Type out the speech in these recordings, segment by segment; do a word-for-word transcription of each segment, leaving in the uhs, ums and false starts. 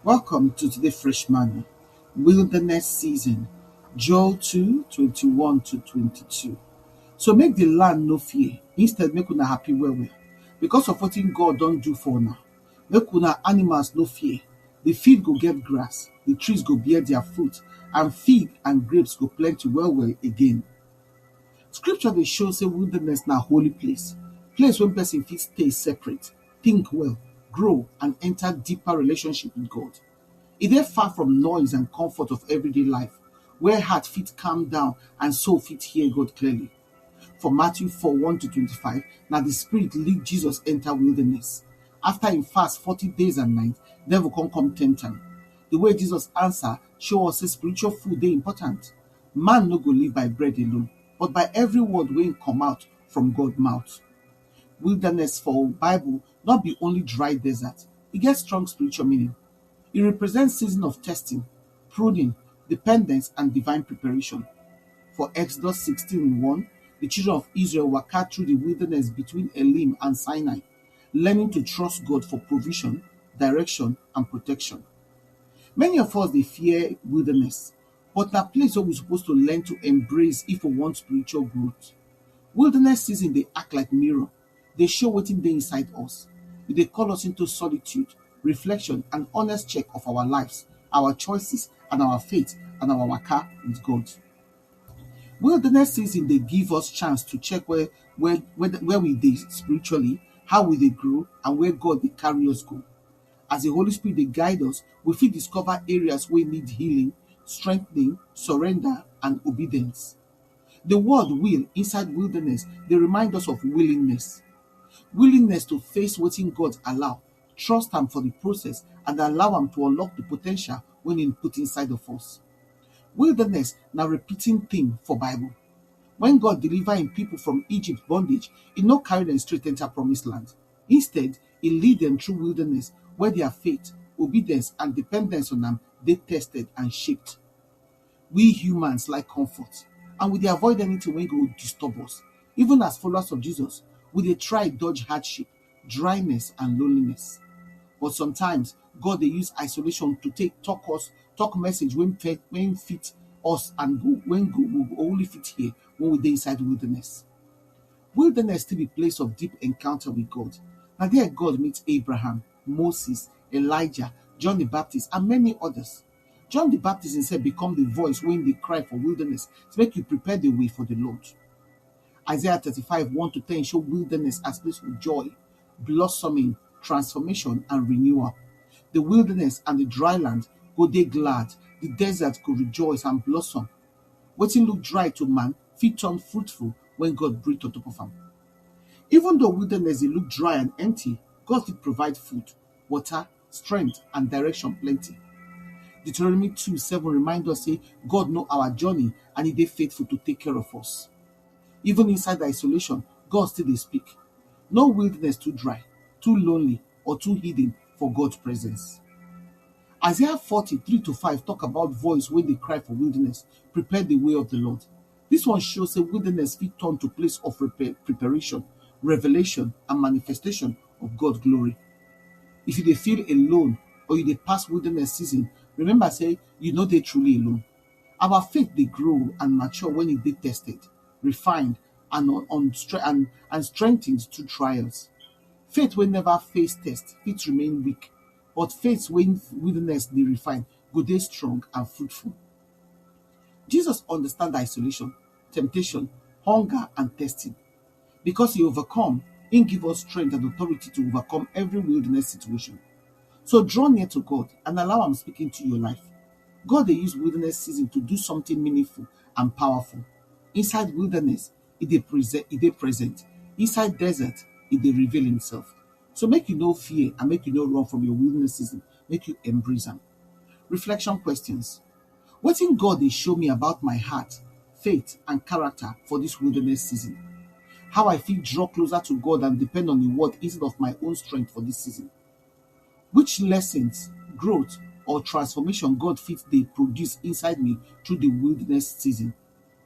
Welcome to today Fresh Manna, Wilderness Season, Joel two twenty-one to twenty-two. So make the land no fear, instead make una happy well well, because of wetin God don do for una. Make una animals no fear, the field go get grass, the trees go bear their fruit, and fig and grapes go plenty well well again. Scripture dey show say wilderness na holy place, place wey person fit stay separate, think well, grow, and enter deeper relationship with God. E dey far from noise and comfort of everyday life, where heart fit calm down and soul fit hear God clearly. For Matthew four one to twenty-five, na the Spirit lead Jesus enter wilderness. After im fast forty days and night, devil come come tempt am. The way Jesus answer show us say spiritual food dey important. Man no go live by bread alone, but by every word wey come out from God mouth. Wilderness for Bible no be only dry desert, e get strong spiritual meaning. E represent season of testing, pruning, dependence, and divine preparation. For Exodus sixteen one, the children of Israel waka through the wilderness between Elim and Sinai, learning to trust God for provision, direction, and protection. Many of us dey fear wilderness, but na place wey we suppose to learn to embrace if we want spiritual growth. Wilderness season dey act like mirror, dey show wetin dey inside us. E dey call us into solitude, reflection, and honest check of our lives, our choices, and our faith, and our waka with God. Wilderness season dey give us chance to check where where where, where we dey spiritually, how we dey grow, and where God dey carry us go. As the Holy Spirit dey guide us, we fit discover areas wey need healing, strengthening, surrender, and obedience. The word will inside wilderness dey remind us of willingness. Willingness to face wetin God allow, trust am for the process, and allow am to unlock the potential wey im put inside of us. Wilderness na repeating theme for Bible. When God deliver im people from Egypt bondage, e no carry dem straight enter promised land. Instead, e lead dem through wilderness where their faith, obedience, and dependence on am dey tested and shaped. We humans like comfort, and we dey avoid anything wey go disturb us. Even as followers of Jesus, we dey try dodge hardship, dryness, and loneliness. But sometimes, God dey use isolation to take talk us, talk message wey fit, wey fit us and go, wey go, we go only fit hear when we dey inside wilderness. Wilderness still be place of deep encounter with God. Na there God meet Abraham, Moses, Elijah, John the Baptist, and many others. John the Baptist himself become the voice wey dey cry for wilderness, say make you prepare the way for the Lord. Isaiah thirty-five one to ten show wilderness as place of joy, blossoming, transformation, and renewal. The wilderness and the dry land go dey glad, the desert go rejoice and blossom. Wetin look dry to man fit turn fruitful when God breathe on top of am. Even though wilderness dey look dry and empty, God fit provide food, water, strength, and direction plenty. Deuteronomy two seven remind us say God know our journey and e dey faithful to take care of us. Even inside isolation, God still dey speak. No wilderness too dry, too lonely, or too hidden for God's presence. Isaiah forty three to five talk about voice wey dey cry for wilderness, "Prepare the way of the Lord." This one show say wilderness fit turn to place of repa-, preparation, revelation, and manifestation of God glory. If you dey feel alone or you dey pass wilderness season, remember say you no dey truly alone. Our faith dey grow and mature when e dey tested, refined, and on, on stre-, and, and strengthened through trials. Faith wey never face test fit remain weak, but faith wey wilderness dey refine go dey strong and fruitful. Jesus understand isolation, temptation, hunger, and testing. Because he overcome, he give us strength and authority to overcome every wilderness situation. So draw near to God and allow am speak into your life. God dey use wilderness season to do something meaningful and powerful. Inside wilderness, e dey present, e dey present. Inside desert, e dey reveal himself. So make you no fear and make you no run from your wilderness season. Make you embrace am. Reflection questions. Wetin God dey show me about my heart, faith, and character for this wilderness season? How I fit draw closer to God and depend on the word instead of my own strength for this season? Which lessons, growth, or transformation God fit dey produce inside me through the wilderness season?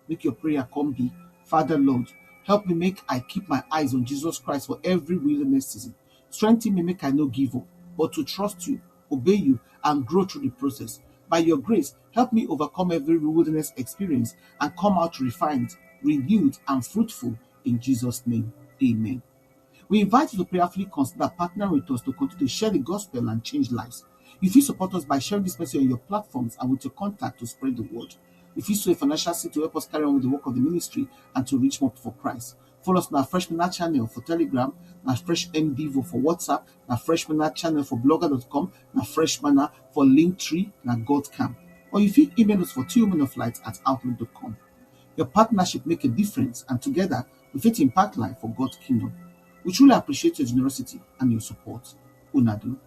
Make your prayer come be, "Father Lord, help me make I keep my eyes on Jesus Christ for every wilderness season. Strengthen me make I no give up, but to trust you, obey you, and grow through the process. By your grace, help me overcome every wilderness experience and come out refined, renewed, and fruitful in Jesus' name. Amen. We invite you to prayerfully consider partnering with us to continue to share the gospel and change lives. You fit support us by sharing this message on your platforms and with your contact to spread the word. You fit sow a financial seed to help us carry on with the work of the ministry and to reach more people for Christ. Follow us on our Fresh Manna channel for Telegram, na Fresh M D V O for WhatsApp, na Fresh Manna channel for blogger dot com, na Fresh Manna for Linktree, na God Camp. Or you fit email us for two women of light at outlook dot com. Your partnership make a difference, and together we fit impact life for God's kingdom. We truly appreciate your generosity and your support. Una do.